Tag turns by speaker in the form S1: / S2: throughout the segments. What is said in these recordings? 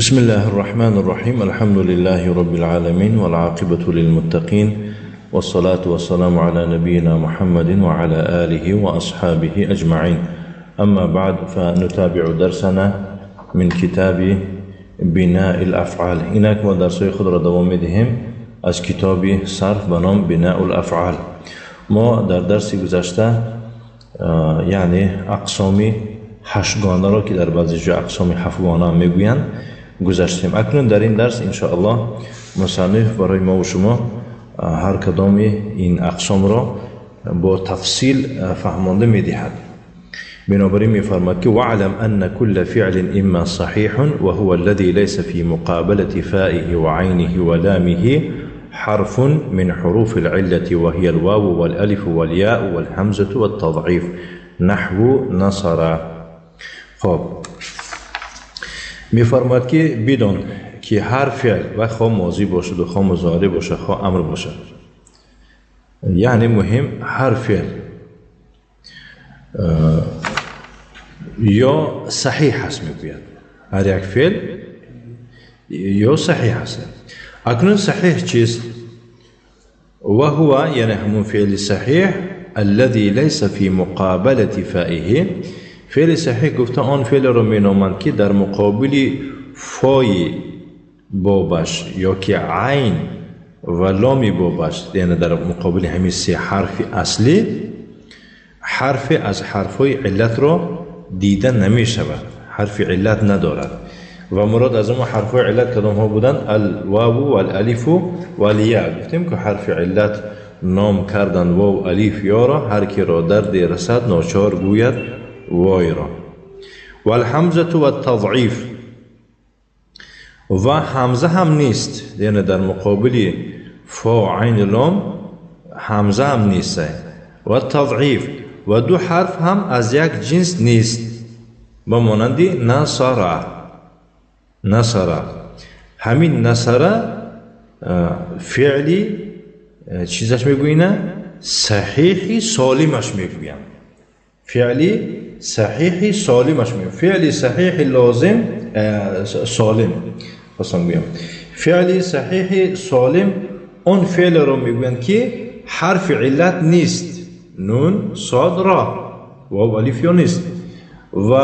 S1: بسم الله الرحمن الرحيم. الحمد لله رب العالمين والعاقبة للمتقين والصلاة والسلام على نبينا محمد وعلى آله وأصحابه أجمعين. أما بعد، فنتابع درسنا من كتاب بناء الأفعال. اینک ما درس‌های خود را دوام می‌دهیم از کتاب صرف به نام بناء الافعال. ما در درس گذشته یعنی اقسام هشتگانه را که در بعضی جا اقسام هفتگانه میگویند گذشتیم. اکنون در این درس انشاءالله مصنف برای ما و شما هر کدام این اقسام را با تفصیل فهمانده میدهد. بنابراین میفرماد که واعلم ان كل فعل اما صحيح وهو الذي ليس في مقابلة فائه وعينه ولامه حرف من حروف العلة وهي الواو والالف والياء والهمزة والتضعيف نحو نصر. خب میفرماد که بدون که هر فعل و خواه ماضی باشد و خواه مضارع باشد خواه امر باشد، یعنی مهم هر فعل یا صحیح هست میگوید، هر یک فعل یا صحیح هست. اکنون صحیح چیست؟ و هو یعنی همون فعل صحیح الذي ليس في مقابلة فائه. فعل صحیح گفته آن فعل را مینامند که در مقابل فای بابش یا که عین و لام بابش، یعنی در مقابل همین سه حرف اصلی، حرف از حرفهای علت را دیده نمی شود، حرف علت ندارد. و مراد از اون حرفهای علت کدام ها بودند؟ الواو والالف والیا. گفتیم که حرف علت نام کردن واو الف یا را، هر کی را درد رسد ناچار گوید وای را. والحمزه والتضعیف، و همزه هم نیست، یعنی در مقابل فا عین لام همزه هم نیست. و تضعیف، و دو حرف هم از یک جنس نیست، با مانند نصر. نصر، همین نصر فعلی چیزش میگوینه صحیحی سالمش میگوین، فعلی صحیحی سالمش میگوین، فعلی صحیح لازم سالم خواستم گویم، فعلی صحیح سالم اون فعل رو میگوین که حرف علت نیست، نون صاد را واو الف یا نیست و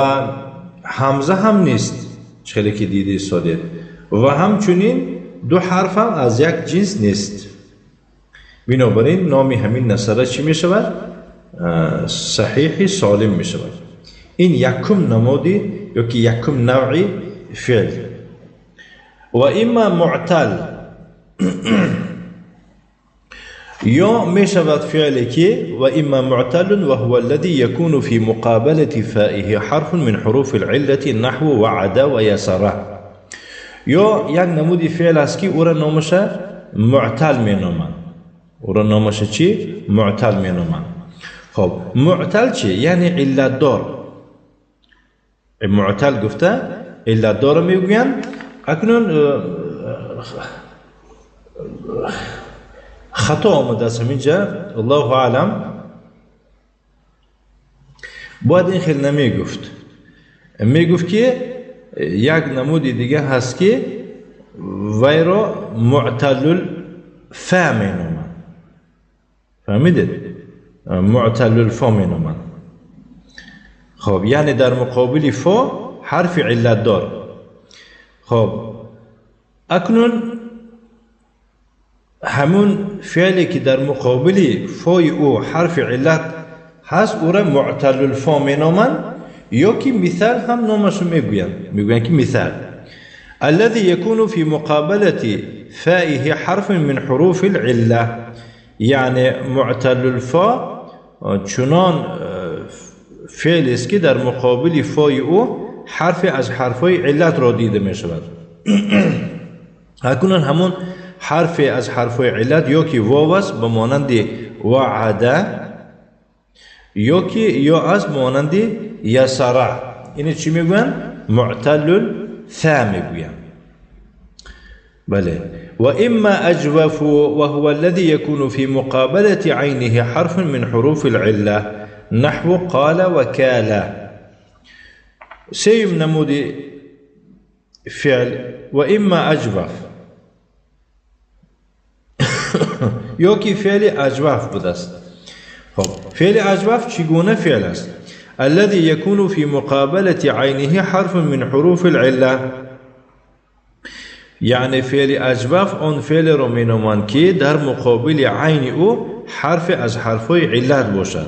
S1: همزه هم نیست چخیلی که دیده سادید، و همچنین دو حرف هم از یک جنس نیست. بنابراین نامی همین نصره چی می شود؟ صحیح سالم می شود. این یکم نمودی یا که یکم نوعی فعل. و اما معتل، یا می شود فعلی که و اما معتل وهو الذي يكون في مقابلة فائه حرف من حروف العلة نحو وعد ويسره. یا یک نمودی فعل است که او را نامش معتل می نامند. او را نامش چی؟ معتل می نامند. خب معتل چی؟ یعنی علت دار. معتل گفته علت دار میگویند. اکنون خطا آمده است اینجا، الله اعلم، باید این خیلی نمیگفت، میگفت که یک نمود دیگه هست که وی را معتل الفا مینامند. فهمیدید؟ معتل الفا مینامند. خب یعنی در مقابل فا حرف علت دار. خب اکنون همون فعلی که در مقابل فای او حرف علت هست او را معتل الفا مینامند، یا که مثال هم نامش میگویند، میگویند که مثال الذي يكون في مقابلة فائه حرف من حروف العلة. یعنی معتل الفا چنان فعل است که در مقابل فای او حرف از حرفای علت را دیده می شود. اکنون همون حرف از حرفای علت یا که واو است به مانند وعده، یا که یا از مانند یسره. اینو چی میگوین؟ معتل الثا میگوین. بله. و اما اجوف وهو الذي يكون في مقابلة عينه حرف من حروف العلة نحو قال وكال. سيم نمود فعل و اما اجوف یا که فعل اجوف بوده است. خب فعل اجوف چگونه فعل است؟ الذي يكون في مقابلة عينه حرف من حروف العلة. یعنی فعل اجوف آن فعل را مینامند که در مقابل عین او حرف از حرفهای علت باشد.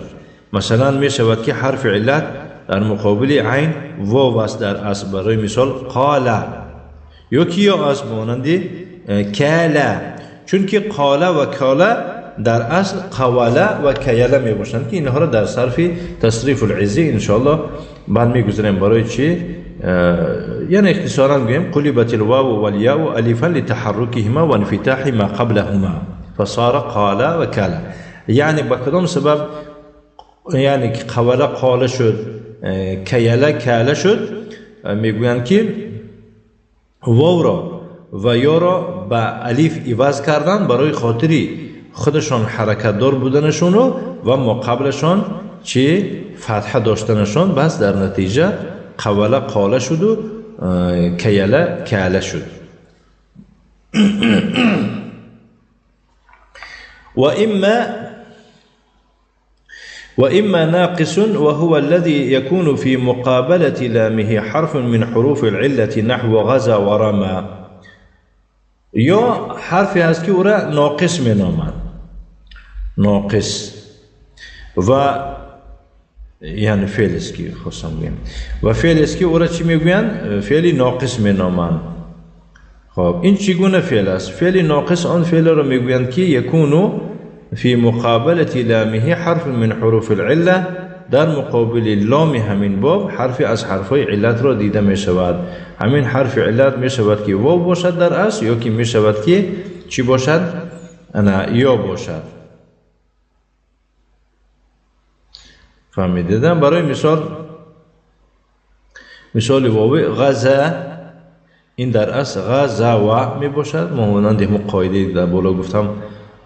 S1: مثلا می شود که حرف علت در مقابل عین واو است در اصل، برای مثال قال، یا که یا است مانند کالا، چون که قاله و کاله در اصل قواله و کیله می باشند که اینها را در صرف تصریف العزی انشاءالله بعد میگذاریم. برای چی؟ یعنی اختصارا گویم قلبت الواو والیاء الفا لتحركهما وانفتاح ما قبلهما فصار قال و کاله. یعنی با کدام سبب یعنی که قواله قاله شد، کیله کاله شد؟ میگویند که واو را و یا را به الف عوض کردن برای خاطری خودشان حرکت دار بودنشون و ما قبلشان چی فتحه داشتنشان، بس در نتیجه قواله قاله شد و کیله کاله شد. وإما ناقص وهو الذي يكون في مقابلة لامه حرف من حروف العلة نحو غزا ورمى. یا حرفی هست که او را ناقص می نامند، ناقص و یعنی فعل است که خواستم بگم، و فعل است که او را چی میگویند؟ فعل ناقص می نامند. خب این چگونه فعل است؟ فعل ناقص آن فعل را میگویند که یکونو فی مقابلة لامه حرف من حروف العله، در مقابل لام همین باب حرفی از حرفهای علت را دیده می شود. همین حرف علت می شود که واو باشد در اصل، یا که می شود که چی باشد؟ انا یا باشد. فهمیدیدم؟ برای مثال، مثال واو غزا، این در اصل غزا و می باشد. مانند همون قاعده در بالا گفتم،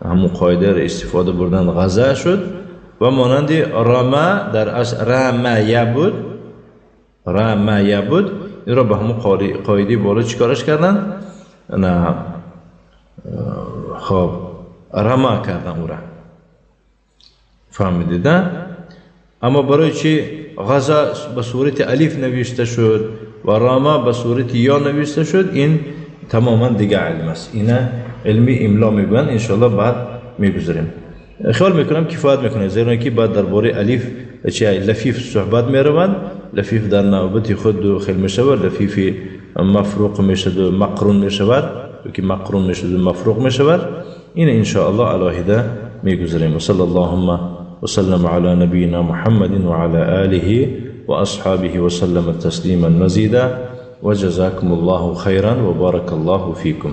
S1: همون قاعده را استفاده بردن غزا شد. و مانند رما در اصل رمایه بود، رمایه بود، این را به همون قاعده بالا چیکارش کردن؟ نه خب رما کردن او را. فهمیدید؟ اما برای چی غزا به صورت الف نوشته شد و رما به صورت یا نوشته شد؟ این تماما دیگه علم است، اینا علمی املا میگویند. انشاءالله بعد میگذاریم. خیال میکنم کفایت میکنه، زیرا که بعد درباره الف چه لفیف صحبت میروند. لفیف در نوبت خود دو خیل میشود، لفیف مفروق میشد و مقرون میشود، که مقرون میشد و مفروق میشود. این انشاءالله علاهده میگذاریم. وصلی اللهم وسلم على نبينا محمد وعلى آله وأصحابه وسلم تسليما مزيدا وجزاكم الله خيرا وبارك الله فيكم.